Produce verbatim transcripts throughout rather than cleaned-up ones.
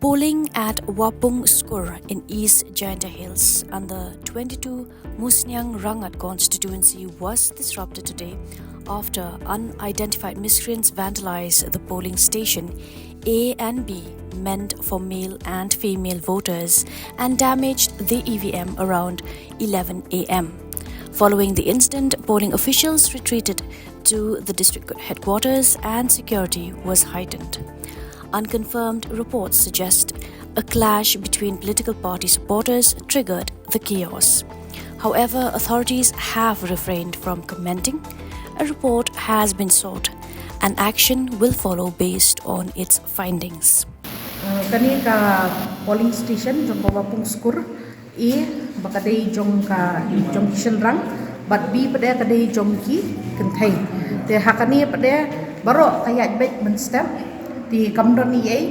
Polling at Wapung Skur in East Jaintia Hills under twenty-two Musniang Rangat constituency was disrupted today after unidentified miscreants vandalized the polling station A and B, meant for male and female voters, and damaged the E V M around eleven a m. Following the incident, polling officials retreated to the district headquarters and security was heightened. Unconfirmed reports suggest a clash between political party supporters triggered the chaos. However, authorities have refrained from commenting. A report has been sought and action will follow based on its findings. Uh, kane ka polling station jong ka Wapung Skur A ba ka dei jong ka, jong ki shynrang, bad B pat ka dei jong ki kynthei. Te ha kane pat baroh ka ïaid beit mynstep, te kam don ei ei.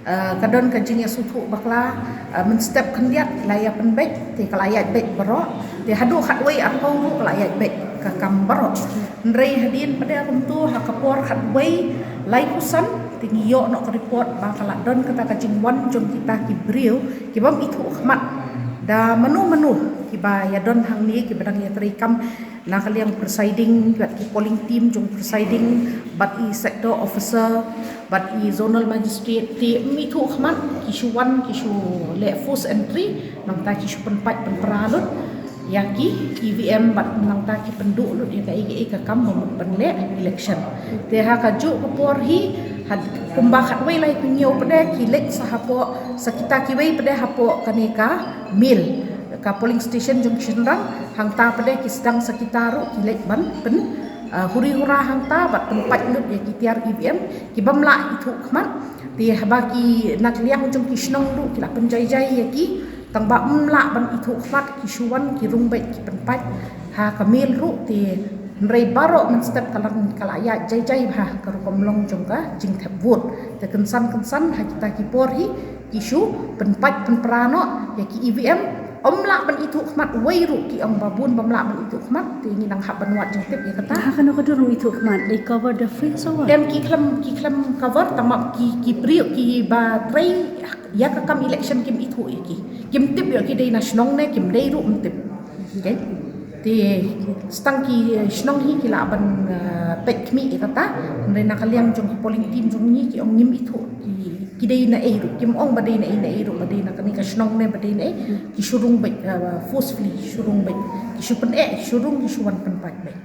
Uh, ka don ka jingïasngewthuh bakla, uh, mynstep khyndiat la ïa pynbeit, te ka la ïaid beit baroh. Te haduh khatwei arphew ruh ka la ïaid beit ka kam baroh. Hynrei hadien pat kumto ha ka por khatwei laiphew san, te ngi ïoh noh ka report ba ka la don kata ka jingwan jong kita ki briew ki bym ithuh khmat da mano mano kiba ïadon hangne, kiba dang ïatreikam na ka liang presiding, bad ki polling team jong presiding, bad i sector officer, bad i zonal magistrate, te ym ithuh khmat, ki shu wan, ki shu leh forced entry, nangta ki shu pynpait pynpra lut ïa ki E V M, bad nangta ki pynduh lut ïa kaei kaei ka kam ba mut ban leh election. Te ha kajuh ka por hi, ha kumba khatwei laiphew hynñiew pat ki leit sa hapoh, sa kita kiwei pat hapoh kane ka Mill, ka polling station jong ki shynrang, hangta pat ki sdang sa kita ruh ki leit ban pyn, uh, huri hura hangta bad pynpait lut ïa ki tiar E V M ki bym lah ithuh khmat. Te haba ki na ka liang jong ki shnong ruh ki la pynjai jai ïa ki, tang ba ym lah ban ithuh khmat, ki shu wan ki rung beit ki pynpait ha ka Mill ruh. Te hynrei baroh mynstep ka la, ka la ïaid jai jai bha ka rukom long jong ka jingthep vote. Te kynsan kynsan ha kita ki por hi ki shu pynpait pynpra noh ïa ki E V M, ym lah ban ithuh khmat wei ruh, ki ong ba bun bym lah ban ithuh khmat. Te ngi nang hap ban wad jingtip ïa kata. Ha kano ka dur ym ithuh khmat, they cover the face or what? Em, ki khlem, ki khlem cover, tang ba ki, ki briew kiba trei ïa ka kam election kim ithuh ïa ki. Kim tip ïa ki dei na shnong ne kim dei ruh ym tip. Okay. Te tang ki, eh, shnong hi ki lah ban, eh, peit khmih ïa kata. Hynrei na ka liang jong ki polling team jong ngi ki ong ngim ithuh ki, ki dei na ei ruh, kim ong ba dei na ei na ei ruh, ba dei na kane ka shnong ne ba dei na ei. Ki shu rung beit, eh, forcefully shu rung beit, ki shu pyneh, ki shu rung, ki shu wan pynpait beit.